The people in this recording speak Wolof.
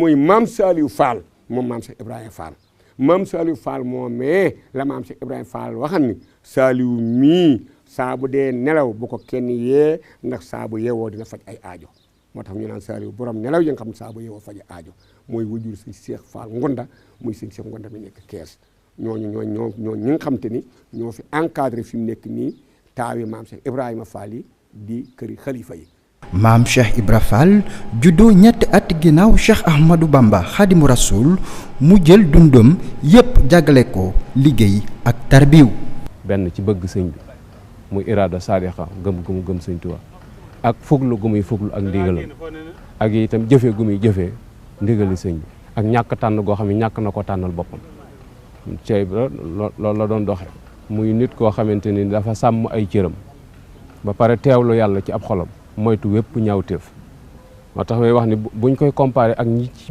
muy maam Saliou Fall moom maam Cheikh Ibrahima Fall maam Saliou Fall moomee la maam Cheikh Ibrahima Fall waxan ni Saliou mii saa bu dee nelaw bu ko kenn yee ndax saa bu yeewoo dina faj ay aajo moo tax ñu naan Saliou borom nelaw yi nga xam ne saa bu yeewoo faj aajo mooy wajur sëñ Cheikh Fall Ngonda muy sëñ Cheikh Ngonda mi nekk Kees ñooñu ñi nga xam te ni ñoo fi encadré fi mu nekk nii taawi maam Cheikh Ibrahima Fall yi di këri xalifa yi. maam Cheikh Ibra Fall juddoo ñetti at ginnaaw Cheikh Ahmadou Bamba Xaadimu Rasuul mu jël dundam yépp jagale ko liggéey ak tarbiw benn ci bëgg sëñ bi muy iraada saadiqa gëm sëñ Tuubaa ak fuglu gu muy fuglu ak ndigalam ak itam jëfe gu muy jëfee ndigali sëñ bi ak ñàkk tànn goo xam ne ñàkk na ko tànnal boppam Cheikh Ibra loolu la doon doxe muy nit koo xamante ni dafa sàmm ay cëram ba pare teewlu yàlla ci ab xolam moytu wépp ñaawteef moo tax may wax ni buñ koy comparé ak ñi ci